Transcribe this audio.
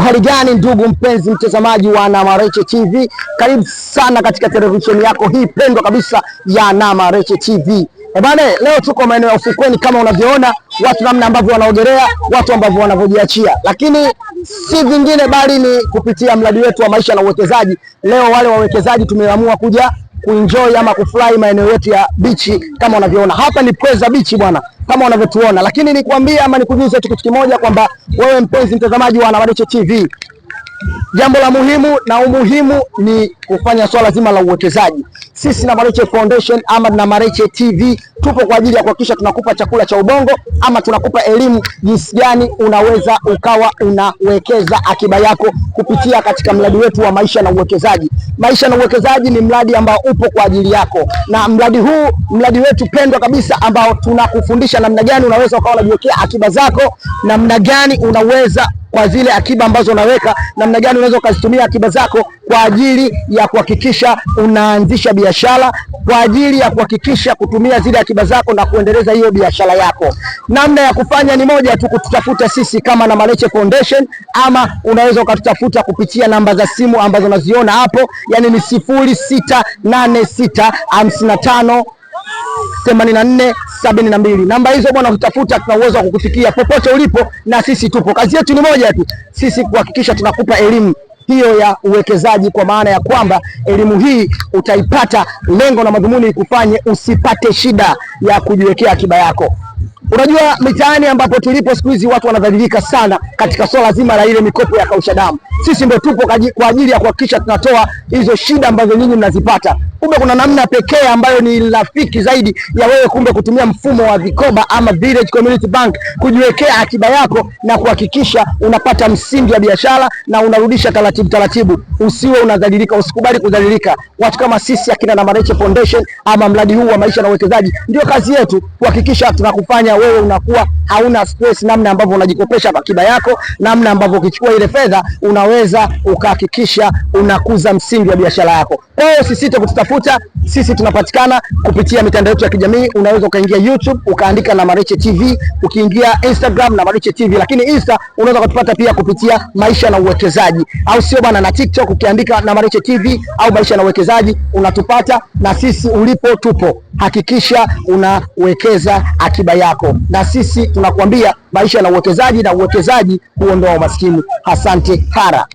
Hali gani ndugu mpenzi mtazamaji wa Namareche TV, karibu sana katika televisheni yako hii pendwa kabisa ya Namareche TV. Ebane, leo tuko maeneo ya ufukweni kama unavyoona watu namna ambavyo wanaogelea, watu ambavyo wanavyojiachia, lakini si vingine bali ni kupitia mradi wetu wa maisha na uwekezaji. Leo wale wawekezaji tumeamua kuja kuenjoy ama kufurahi maeneo yetu ya bichi kama unavyoona hapa ni Pweza Beach bwana, kama unavyotuona. Lakini nikwambie ama nikujuze tu kitu kimoja kwamba wewe mpenzi mtazamaji wa Namareche TV, jambo la muhimu na umuhimu ni kufanya swala zima la uwekezaji. Sisi Namareche Foundation ama Namareche TV tupo kwa ajili ya kuhakikisha tunakupa chakula cha ubongo ama tunakupa elimu jinsi gani unaweza ukawa unawekeza akiba yako kupitia katika mradi wetu wa maisha na uwekezaji. Maisha na uwekezaji ni mradi ambao upo kwa ajili yako, na mradi huu, mradi wetu pendwa kabisa, ambao tunakufundisha namna gani unaweza ukawa unajiwekea akiba zako, namna gani unaweza kwa zile akiba ambazo unaweka, namna gani unaweza ukazitumia akiba zako kwa ajili ya kuhakikisha unaanzisha biashara, kwa ajili ya kuhakikisha kutumia zile akiba zako na kuendeleza hiyo biashara yako. Namna ya kufanya ni moja tu, kututafuta sisi kama Namareche Foundation, ama unaweza ukatutafuta kupitia namba za simu ambazo unaziona hapo, yani ni 0686558472. Namba hizo bwana, ukitafuta tuna uwezo wa kukufikia popote ulipo, na sisi tupo. Kazi yetu ni moja tu, sisi kuhakikisha tunakupa elimu hiyo ya uwekezaji, kwa maana ya kwamba elimu hii utaipata, lengo na madhumuni ikufanye usipate shida ya kujiwekea akiba yako. Unajua mitaani ambapo tulipo siku hizi watu wanadhalilika sana katika swala zima la ile mikopo ya kausha damu. Sisi ndio tupo kwa ajili ya kuhakikisha tunatoa hizo shida ambazo nyinyi mnazipata. Kumbe kuna namna pekee ambayo ni rafiki zaidi ya wewe kumbe kutumia mfumo wa vikoba ama Village Community Bank kujiwekea akiba yako na kuhakikisha unapata msingi wa biashara na unarudisha taratibu taratibu. Usiwe unadhalilika, usikubali kudhalilika. Watu kama sisi akina Namareche Foundation ama mradi huu wa maisha na uwekezaji, ndio kazi yetu kuhakikisha tunakufanya wewe unakuwa hauna stress, namna ambavyo unajikopesha akiba yako, namna ambavyo ukichukua ile fedha unaweza ukahakikisha unakuza msingi wa biashara yako. Kwa hiyo usisite kututafuta, sisi tunapatikana kupitia mitandao yetu ya kijamii. Unaweza ukaingia YouTube ukaandika Namareche TV, ukiingia Instagram Namareche TV, lakini Insta unaweza ukatupata pia kupitia maisha na uwekezaji, au sio bwana? Na TikTok ukiandika Namareche TV au maisha na uwekezaji unatupata, na sisi ulipo tupo. Hakikisha unawekeza akiba yako, na sisi tunakuambia maisha na uwekezaji, na uwekezaji huondoa umaskini. Asante hara.